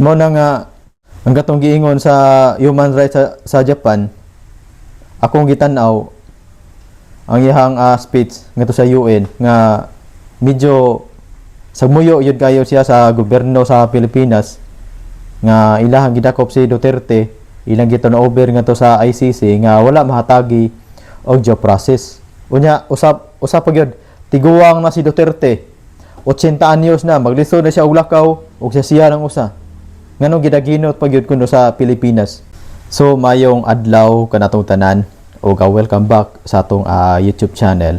Mao na nga ang katong giingon sa human rights sa Japan, akong gitan-aw ang iyang speech ngadto sa UN nga medyo sagmuyo yun kayo siya sa gobyerno sa Pilipinas nga ilahang gidakop si Duterte, ilang giturn over ngadto sa ICC nga wala mahatagi og due process. Unya usap usap pa gyud, tiguang na si Duterte, 80 anyos na, maglisod na siya og lakaw ug siya siya lang usa, nganong gidaginot pa gyud kuno sa Pilipinas? So mayong adlaw kanatong tanan ug welcome back sa atong YouTube channel.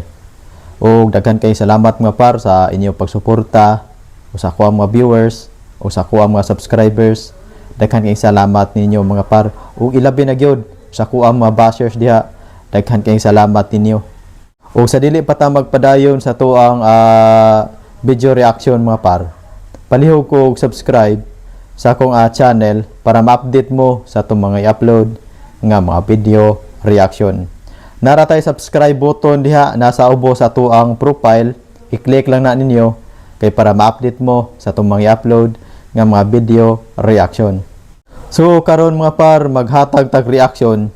Ug daghan kay salamat, mga par, sa inyong pagsuporta o sa akong mga viewers o sa akong mga subscribers. Daghan kay salamat ninyo, mga par. Ug ilabi na gyud sa akong mga bashers diha. Daghan kay salamat ninyo. Ug sa dili pa ta magpadayon sa tuang video reaction, mga par, palihog ko og subscribe sa akong channel para ma-update mo sa atong mga i-upload nga mga video reaction. Nara tay subscribe button diha nasa ubo sa tuang profile, i-click lang na ninyo kay para ma-update mo sa atong mga i-upload nga mga video reaction. So karon, mga par, maghatag tag reaction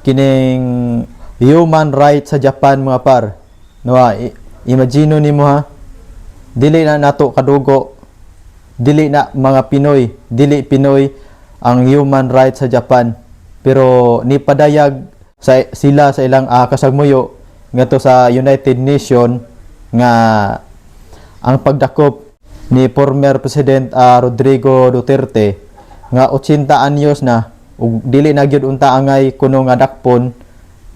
kining human rights sa Japan, mga par. No, imagine nimo ha. Dili na nato kadugo, dili na mga Pinoy, dili Pinoy ang human rights sa Japan. Pero nipadayag sa sila sa ilang kasagmuyo ngadto sa United Nation nga ang pagdakop ni former President Rodrigo Duterte nga 80 anyos na ug dili na gyud unta angay kuno nga dakpon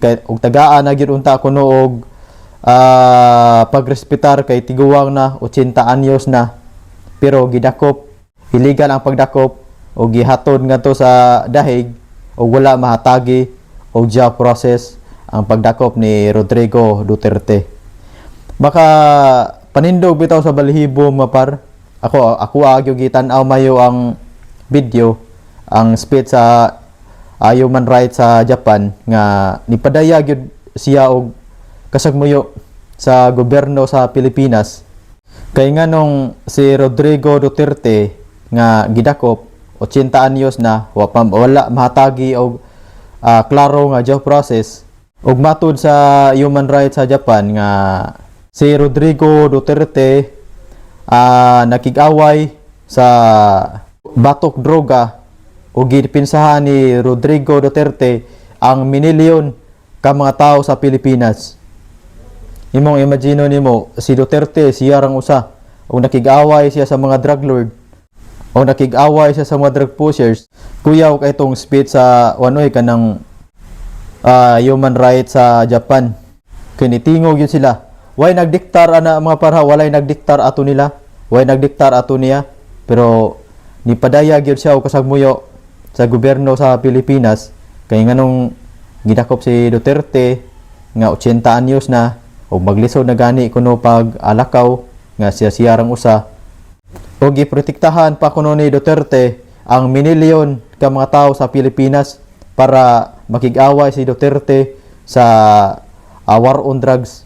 kay ug tagaan na gyud unta kuno og pagrespetar kay tiguang na, 80 anyos na, pero gidakop, illegal ang pagdakop o gihatod ngadto sa Dahig o wala mahatagi og due process ang pagdakop ni Rodrigo Duterte. Baka panindog bitaw sa balahibo, mga par. Ako ako agyo gitan-aw mayo ang video, ang speech sa human rights sa Japan nga nipadayag gyud siya og kasagmuyo sa gobyerno sa Pilipinas. Kay nganong si Rodrigo Duterte nga gidakop, 80 anyos na, wala mahatagi og klaro nga due process, ug matud sa human rights sa Japan nga si Rodrigo Duterte nakig-away sa batok droga ug gipinsahan ni Rodrigo Duterte ang minilyon ka mga tao sa Pilipinas. Imong imagine nimo si Duterte, siya rang usa ug nakig-away siya sa mga drug lord o nakig-away siya sa mga drug pushers. Kuyaw kay itong speech sa wanoy kanang human rights sa Japan. Kinitingog yun sila. Way nagdiktar ana, mga parha, walay nagdiktar ato nila. Way nagdiktar ato niya. Pero nipadayag yun siya og kasagmuyo sa gobyerno sa Pilipinas kay nganong gidakop si Duterte nga 80 anyos na o maglisod na gani kuno pag alakaw nga siya siya rang usa o giprotektahan pa kuno ni Duterte ang minilyon ka mga tao sa Pilipinas para makig-away si Duterte sa war on drugs.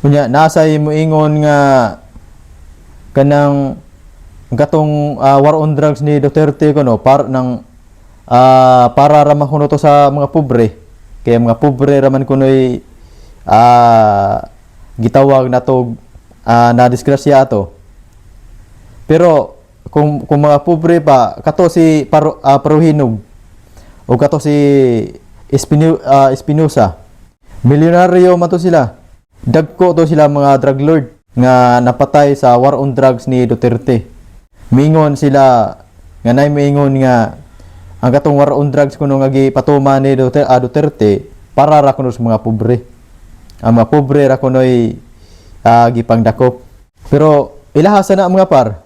Unya nasay moingon nga kanang katong war on drugs ni Duterte kuno par ng para raman kuno to sa mga pobre. Kaya mga pobre raman kuno'y gitawag na to na disgrasya ato. Pero kung mga pobre pa kato si Paruhinog o kato si Espinosa, milyonaryo man to sila. Dagko to sila mga drug lord nga napatay sa war on drugs ni Duterte. Mingon sila nga nay moingon nga ang katong war on drugs kuno nga gipatuma ni Duterte para ra kuno sa mga pobre. Ang mga pobre ra kuno'y gipangdakop. Pero ilaha sa na, mga par.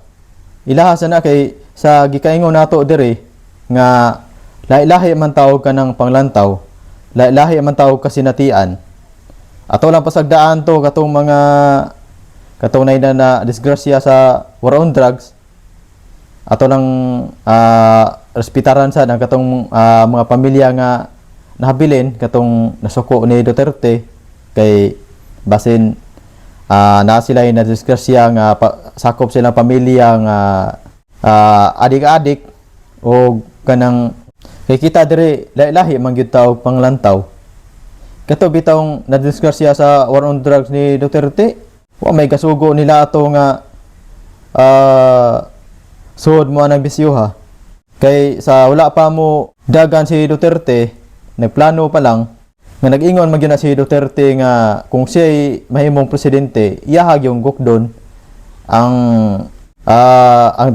Ilaha sa na kay sa gikaingon nato diri nga lahi-lahi man tawag ka ng panglantaw, lahi-lahi man tawag kasinatian. Ato lang pasagdaan to katong mga katong na na disgrasya sa war on drugs. Ato lang respetaran sa ang katong mga pamilya nga nahabilin katong nasuko ni Duterte kay basin na sila na disgrasya nga sakop silang pamilya nga adik-adik. O kanang kay kita diri, lahi-lahi man gyud ta og panglantaw. Kato bitawng nadisgrasya sa war on drugs ni Duterte, wa may kasugo nila ato nga suod mo ang bisyo ha. Kay sa wala pa mo dagan si Duterte, nagplano pa lang nga nag-ingon man gyud na si Duterte nga kung siya'y mahimong presidente, iyahag yung gukdon ang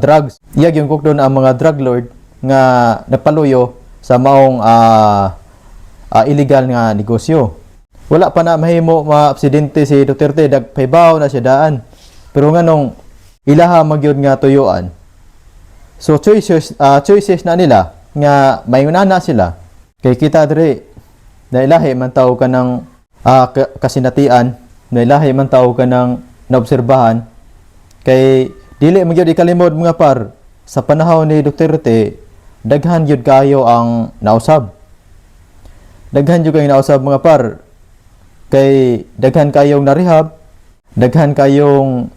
drugs. Iyag yung gukdon ang mga drug lord nga napaluyo sa maong illegal nga negosyo. Wala pa na mahimo ma presidente si Duterte, nagpahibaw na siya daan. Pero nganong ilaha magyud nga tuyuan. So choices na nila nga mayuna na sila. Kay kita diri na ilahi man tawo ka ng kasinatian, na ilahi man tawo ka ng naobserbahan, kay dili man gyud ikalimod, mga par, sa panahon ni Duterte daghan gyud kayo ang nausab. Daghan jud kayong nausab, mga par, kay daghan kayong narehab, daghan kayong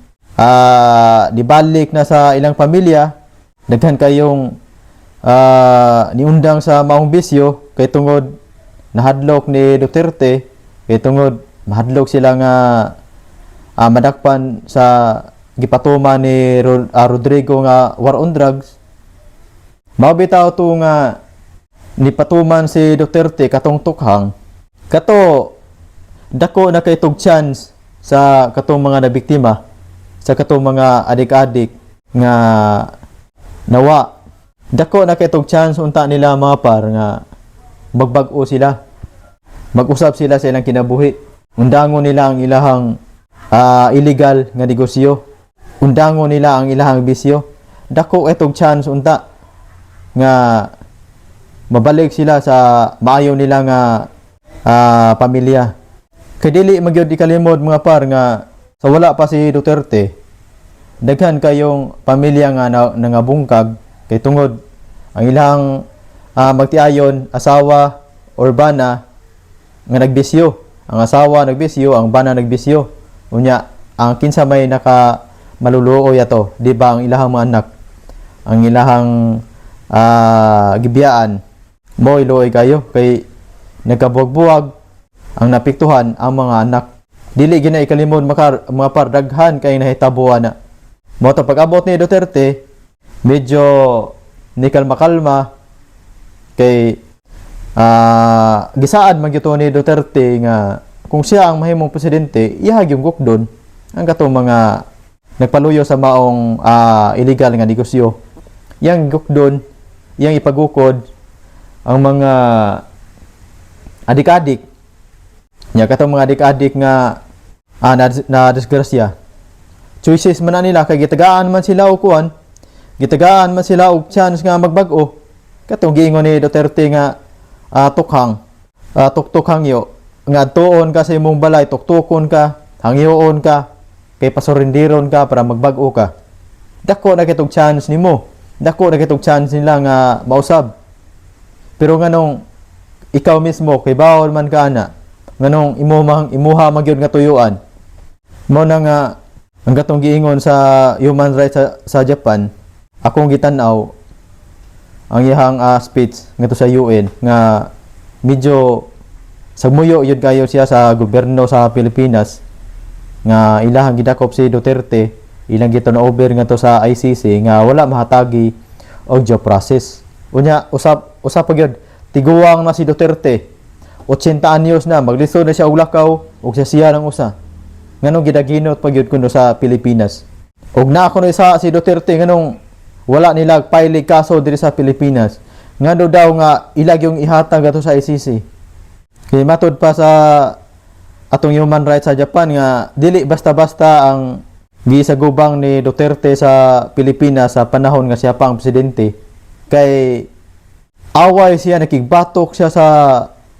nibalik na sa ilang pamilya, daghan kayong niundang sa maong bisyo kay tungod nahadlok ni Duterte, kay tungod mahadlok sila nga madakpan sa gipatuma ni Rodrigo nga war on drugs. Mao bitaw to nga nipatuman si Duterte katong tukhang kato, dako na kay tug chance sa katong mga nabiktima, sa katong mga adik-adik nga nawa. Dako na kay tug chance unta nila, mga par, nga magbag-o sila, mag-usab sila sa ilang kinabuhi, undangon nila ang ilahang illegal nga negosyo, undangon nila ang ilahang bisyo. Dako itong chance unta nga mabalik sila sa maayo nila nga pamilya. Kay dili magyud ikalimod, mga par, nga sa wala pa si Duterte, daghan kayong pamilya nga nangabungkag kay tungod ang ilang magtiayon, asawa or bana nga nagbisyo. Ang asawa nagbisyo, ang bana nagbisyo. Unya, ang kinsa may naka maluluoy ato, di ba ang ilahang mga anak, ang ilahang gibiyaan mo iluoy kayo kay nagkabuwag-buwag, ang napiktuhan ang mga anak. Dili gina ikalimod makar, mga par, daghan kay nahitabo na. Mo to pag-abot ni Duterte, medyo nikalma-kalma kay gisaad man gyud to ni Duterte nga kung siya ang mahimong presidente, iyahag yung gukdon ang katong mga nagpaluyo sa maong illegal nga negosyo. Yang gukdon, iyang ipagukod ang mga adik-adik. Nya katong mga adik-adik nga na disgrasya. Choices man na nila kay gitagaan man sila og kuan, gitagaan man sila og chance nga magbag-o. Katong giingon ni Duterte nga tukhang, tuktok hangyo, nga tuon ka sa imong balay, tuktukon ka, hangyoon ka, kay pasurindiron ka para magbag-o ka. Dako na kitog chance nimo. Dako na kitog chance nila nga mausab. Pero nganong ikaw mismo kay bawol man ka ana, nganong imo mang imuha magyud nga tuyuan? Mo na nga ang katong giingon sa human rights sa Japan, akong gitan-aw ang iyang speech ngadto sa UN nga medyo sagmuyo yun kayo siya sa gobyerno sa Pilipinas nga ilahang gidakop si Duterte, ilang giturn over ngadto sa ICC nga wala mahatagi og due process. Unya usap usap pa gyud, tiguang na si Duterte, 80 anyos na, maglisod na siya og lakaw og siya siya ng usa, nganong gidaginot pa gyud kuno sa Pilipinas? Og naa kuno isa si Duterte, nganong wala nila file kaso diri sa Pilipinas? Ngano daw nga ilag yung ihatag ato sa ICC? Kay matud pa sa atong human rights sa Japan nga dili basta-basta ang gisagubang ni Duterte sa Pilipinas sa panahon nga siya pa ang presidente, kay away siya, nakigbatok siya sa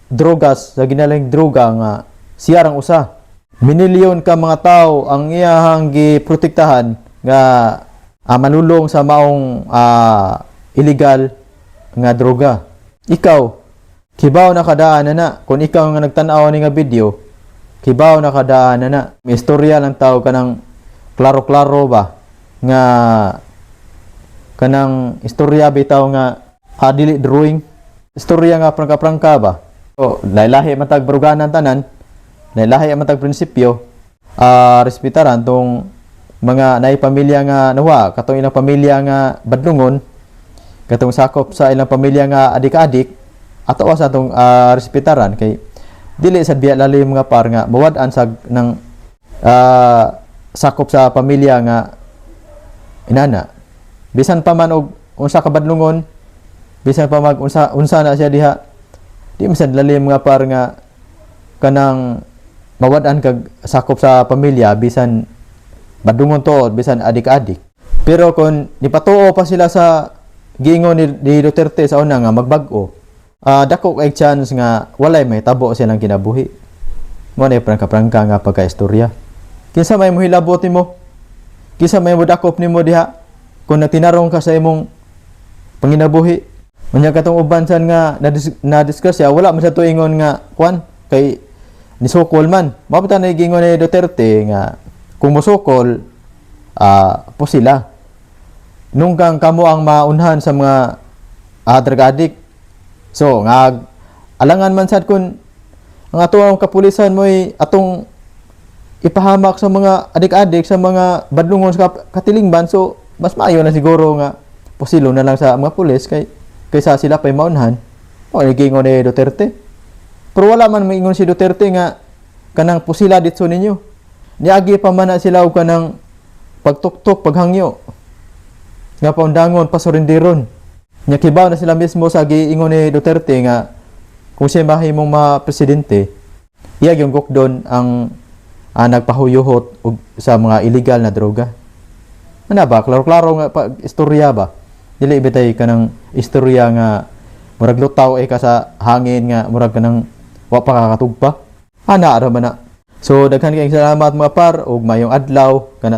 drogas, sa ginaling droga nga siya rang usa. Minilyon ka mga tao ang iyahang giprotektahan nga manulong sa maong illegal nga droga. Ikaw, kibaw na kadaan na na. Kung ikaw nga nagtan-aw ni nga video, kibaw na kadaan na na. May istorya lang tao kanang klaro-klaro ba nga kanang istorya bitaw nga Dili drawing. Istorya nga prangka-prangka ba. So, lahi man tag baruganan tanan, lahi man tag prinsipyo, respetaran tong mga naay pamilya nga nawa, katong ilang pamilya nga badlungon, katong sakop sa ilang pamilya nga adik-adik, ato sa atong respetaran kay dili sad biya lalim, mga par, nga mawad-an sa ng sakop sa pamilya nga inana. Bisan pa man og unsa ka badlungon, bisan pa mag unsa unsa na siya diha, di man sad lalim, mga par, nga kanang mawad-an kag sakop sa pamilya bisan badlungon tuod, bisan adik-adik. Pero kung nipatuo pa sila sa giingon ni Duterte sa una nga magbag-o, dako kay chance nga walay may tabo silang kinabuhi. Mo na prangka-prangka nga pagkaistorya. Kinsa may mohilabot nimo? Kinsa may modakop nimo diha kung nagtinarong ka sa imong panginabuhi? Unya katong uban san nga na-discuss siya, wala man sa tuingon nga kwan kay nisukol man. Mao pa na giingon ni Duterte nga kung mosukol, po sila. Nung kang kamo ang maunhan sa mga drug addict. So, nga alangan man sad kun ang ato ang kapulisan mo'y atong ipahamak sa mga adik-adik, sa mga badlungon sa katilingban. So mas maayo na siguro nga pusilo na lang sa mga pulis kay kaysa sila pa'y maunhan o giingon ni Duterte. Pero wala man maingon si Duterte nga kanang pusila ditso ninyo. Niagi pa man na sila og kanang pagtuktok, paghangyo nga paundangon, pasurindiron. Nya kibaw na sila mismo sa giingon ni Duterte nga kung siya mahimong ma presidente, iya yung gukdon ang nagpahuyuhot og sa mga illegal na droga. Ano ba? Klaro-klaro nga pa, istorya ba? Dili bitay kanang istorya nga murag lutaw eh ka sa hangin nga murag kanang wa pa kakatugpa. Ana ra man na. So daghan kayong salamat, mga par, ug mayong adlaw kana.